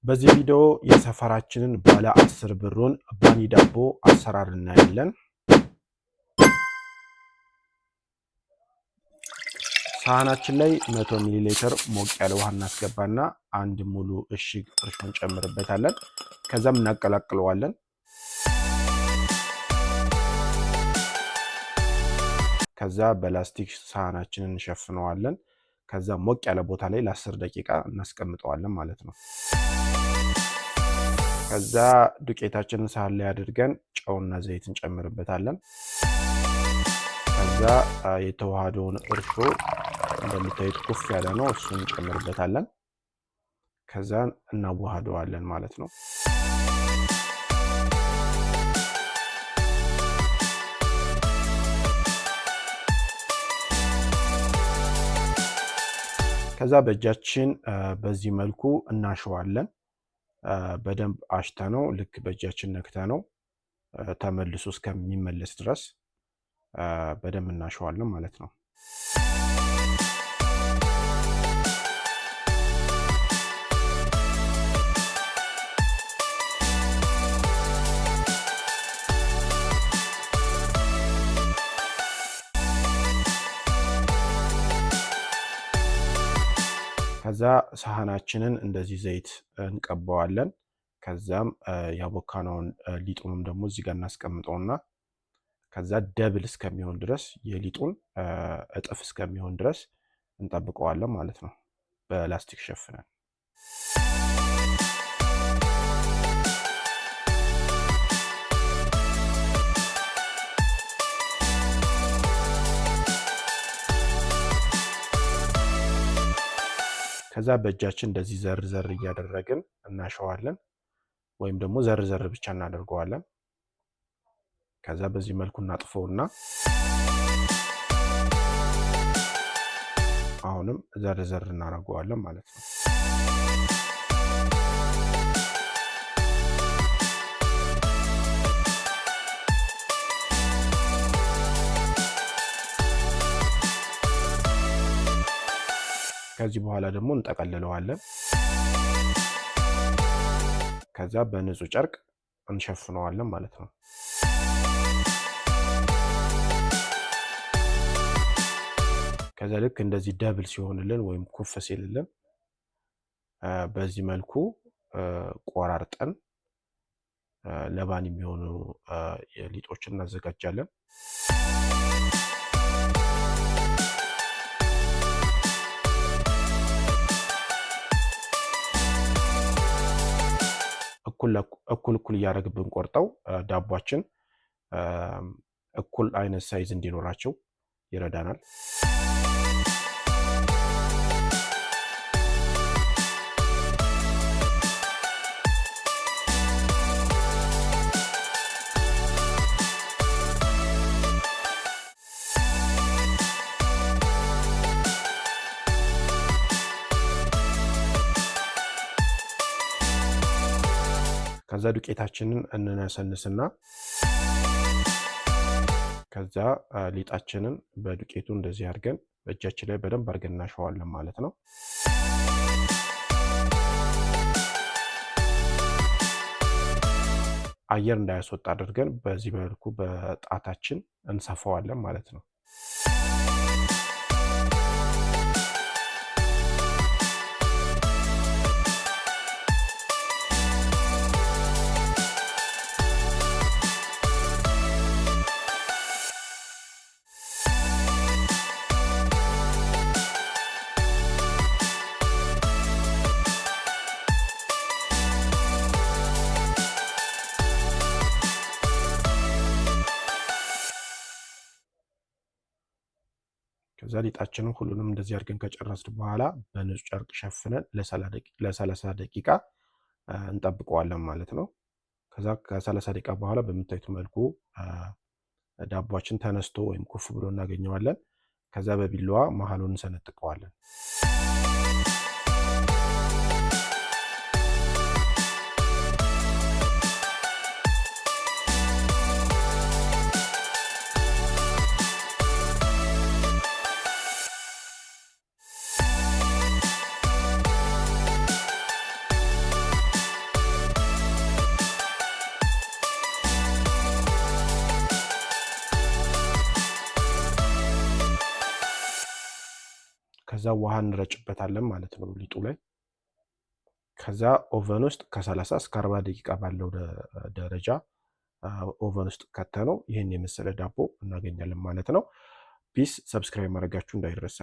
በዚህ ቪዲዮ የሰፈራችንን ባለ 10 ብሩን ባኒ ዳቦ አሰራር እናያለን። ሳህናችን ላይ 100 ሚሊ ሊትር ሞቅ ያለ ውሃ እናስገባና አንድ ሙሉ እሽግ እርሾ እንጨምርበታለን። ከዛም እናቀላቅለዋለን። ከዛ በላስቲክ ሳህናችንን እንሸፍነዋለን። ከዛ ሞቅ ያለ ቦታ ላይ ለ10 ደቂቃ እናስቀምጠዋለን ማለት ነው። ከዛ ዱቄታችንን ሳህን ላይ አድርገን ጨውና ዘይት እንጨምርበታለን። ከዛ የተዋሃደውን እርሾ እንደምታዩት ኩፍ ያለ ነው፣ እሱን እንጨምርበታለን። ከዛ እናዋህደዋለን ማለት ነው። ከዛ በእጃችን በዚህ መልኩ እናሸዋለን። በደንብ አሽተነው ልክ በእጃችን ነክተነው ተመልሶ እስከሚመለስ ድረስ በደንብ እናሸዋለን ማለት ነው። ከዛ ሳህናችንን እንደዚህ ዘይት እንቀባዋለን። ከዛም ያቦካነውን ሊጡንም ደግሞ እዚህ ጋር እናስቀምጠውና ከዛ double እስከሚሆን ድረስ የሊጡን እጥፍ እስከሚሆን ድረስ እንጠብቀዋለን ማለት ነው፣ በላስቲክ ሸፍነን። ከዛ በእጃችን እንደዚህ ዘር ዘር እያደረግን እናሸዋለን፣ ወይም ደግሞ ዘር ዘር ብቻ እናደርገዋለን። ከዛ በዚህ መልኩ እናጥፈውና አሁንም ዘር ዘር እናደርገዋለን ማለት ነው። ከዚህ በኋላ ደግሞ እንጠቀልለዋለን። ከዛ በንጹህ ጨርቅ እንሸፍነዋለን ማለት ነው። ከዛ ልክ እንደዚህ double ሲሆንልን ወይም ኩፍ ሲልልን በዚህ መልኩ ቆራርጠን ለባኒ የሚሆኑ ሊጦችን እናዘጋጃለን። እኩል እኩል እያደረግን ብንቆርጠው ዳቧችን እኩል አይነት size እንዲኖራቸው ይረዳናል። ከዛ ዱቄታችንን እንነሰንስና ከዛ ሊጣችንን በዱቄቱ እንደዚህ አድርገን በእጃችን ላይ በደንብ አድርገን እናሸዋለን ማለት ነው። አየር እንዳያስወጣ አድርገን በዚህ መልኩ በጣታችን እንሰፋዋለን ማለት ነው። ከዛ ሊጣችንን ሁሉንም እንደዚህ አድርገን ከጨረስን በኋላ በንጹህ ጨርቅ ሸፍነን ለ30 ደቂቃ እንጠብቀዋለን ማለት ነው። ከዛ ከ30 ደቂቃ በኋላ በምታዩት መልኩ ዳቧችን ተነስቶ ወይም ኩፍ ብሎ እናገኘዋለን። ከዛ በቢላዋ መሀሉን እንሰነጥቀዋለን። ከዛ ውሃ እንረጭበታለን ማለት ነው ሊጡ ላይ። ከዛ oven ውስጥ ከ30 እስከ 40 ደቂቃ ባለው ደረጃ oven ውስጥ ከተነው ይህን የመሰለ ዳቦ እናገኛለን ማለት ነው። Peace። Subscribe ማድረጋችሁ እንዳይረሳ።